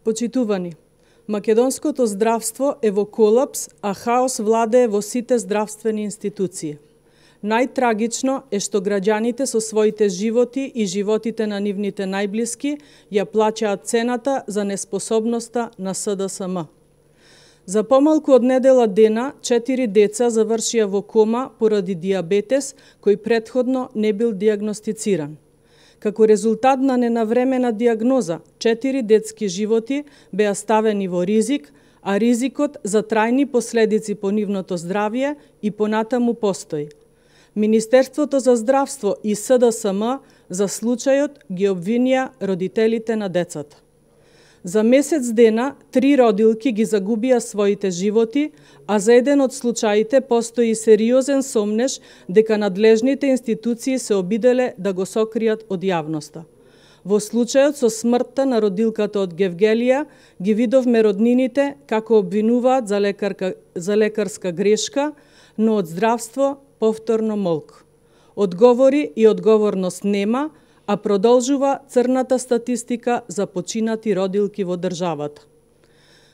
Почитувани, македонското здравство е во колапс, а хаос владее во сите здравствени институции. Најтрагично е што граѓаните со своите животи и животите на нивните најблиски ја плаќаат цената за неспособноста на СДСМ. За помалку од недела дена, 4 деца завршија во кома поради диабетес, кој претходно не бил диагностициран. Како резултат на ненавремена диагноза, 4 детски животи беа ставени во ризик, а ризикот за трајни последици по нивното здравје и понатаму постои. Министерството за здравство и СДСМ за случајот ги обвинија родителите на децата. За месец дена 3 родилки ги загубија своите животи, а за еден од случаите постои сериозен сомнеж дека надлежните институции се обиделе да го сокријат од јавноста. Во случајот со смртта на родилката од Гевгелија ги видовме роднините како обвинуваат за лекарска грешка, но од здравство повторно молк. Одговори и одговорност нема, а продолжува црната статистика за починати родилки во државата.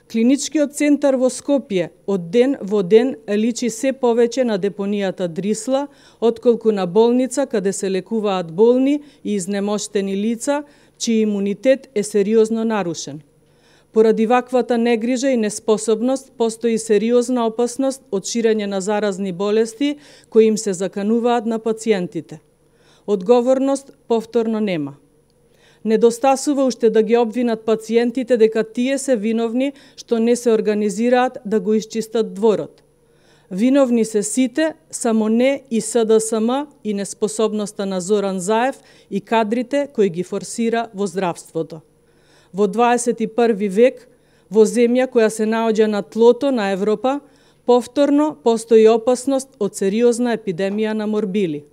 Клиничкиот центар во Скопје од ден во ден личи се повеќе на депонијата Дрисла, отколку на болница каде се лекуваат болни и изнемоштени лица, чиј имунитет е сериозно нарушен. Поради ваквата негрижа и неспособност, постои сериозна опасност од ширење на заразни болести кои им се закануваат на пациентите. Одговорност повторно нема. Недостасува уште да ги обвинат пациентите дека тие се виновни што не се организираат да го исчистат дворот. Виновни се сите, само не и СДСМ и неспособноста на Зоран Заев и кадрите кои ги форсира во здравството. Во 21 век, во земја која се наоѓа на тлото на Европа, повторно постои опасност од сериозна епидемија на морбили.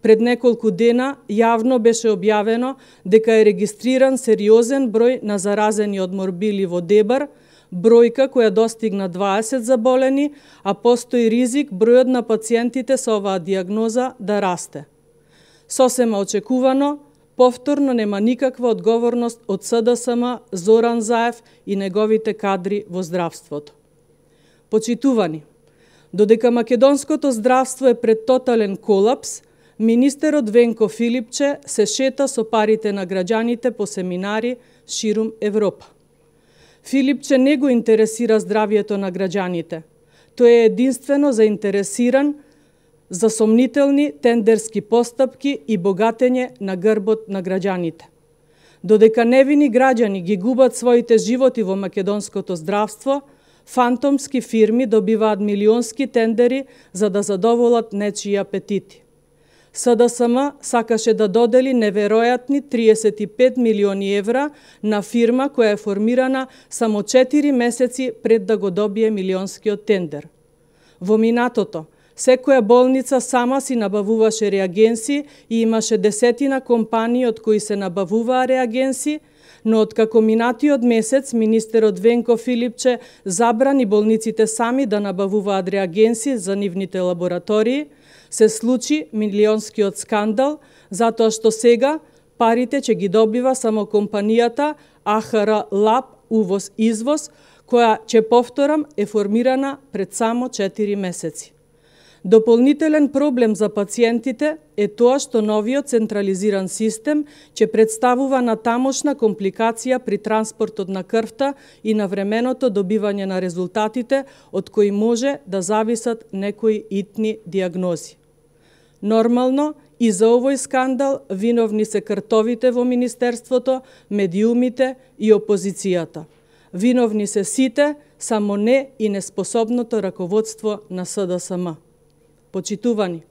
Пред неколку дена јавно беше објавено дека е регистриран сериозен број на заразени од морбили во Дебар, бројка која достигна 20 заболени, а постои ризик бројот на пациентите со оваа диагноза да расте. Сосема очекувано, повторно нема никаква одговорност од СДСМ, Зоран Заев и неговите кадри во здравството. Почитувани, додека македонското здравство е пред тотален колапс, министерот Венко Филипче се шета со парите на граѓаните по семинари ширум Европа. Филипче не го интересира здравјето на граѓаните. Тој е единствено заинтересиран за сомнителни тендерски постапки и богатење на грбот на граѓаните. Додека невини граѓани ги губат своите животи во македонското здравство, фантомски фирми добиваат милионски тендери за да задоволат нечии апетити. СДСМ сакаше да додели неверојатни 35 милиони евра на фирма која е формирана само 4 месеци пред да го добие милионскиот тендер. Во минатото, секоја болница сама си набавуваше реагенси и имаше десетина компании од кои се набавуваа реагенси, но откако минатиот месец министерот Венко Филипче забрани болниците сами да набавуваат реагенси за нивните лаборатории, се случи милионскиот скандал, затоа што сега парите ќе ги добива само компанијата АХР Лаб Увоз-Извоз, која, ќе повторам, е формирана пред само 4 месеци. Дополнителен проблем за пациентите е тоа што новиот централизиран систем ќе представува натамошна компликација при транспортот на крвта и на временото добивање на резултатите од кои може да зависат некои итни диагнози. Нормално, и за овој скандал виновни се кртовите во Министерството, медиумите и опозицијата. Виновни се сите, само не и неспособното раководство на СДСМ. Почитувани,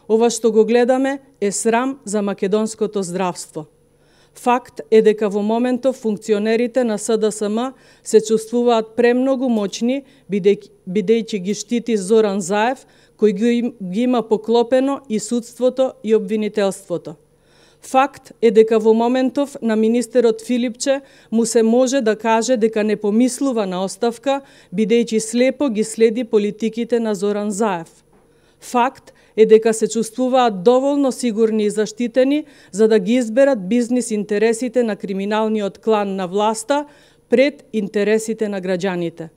ова што го гледаме е срам за македонското здравство. Факт е дека во моментов функционерите на СДСМ се чувствуваат премногу моćни, бидејќи ги штити Зоран Заев, кој ги има поклопено и судството и обвинителството. Факт е дека во моментов на министерот Филипче му се може да каже дека не помислува на оставка, бидејќи слепо ги следи политиките на Зоран Заев. Факт е дека се чувствуваат доволно сигурни и заштитени за да ги изберат бизнис интересите на криминалниот клан на власта, пред интересите на граѓаните.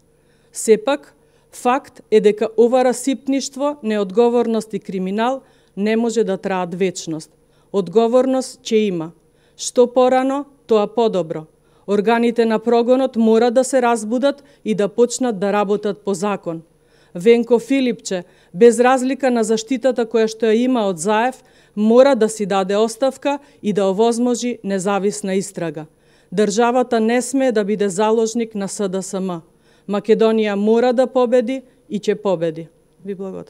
Сепак, факт е дека ова расипништво, неодговорност и криминал не може да траат вечност. Одговорност ќе има. Што порано, тоа подобро. Органите на прогонот мора да се разбудат и да почнат да работат по закон. Венко Филипче, без разлика на заштитата која што ја има од Заев, мора да си даде оставка и да овозможи независна истрага. Државата не смее да биде заложник на СДСМ. Македонија мора да победи и ќе победи. Ви благодарам.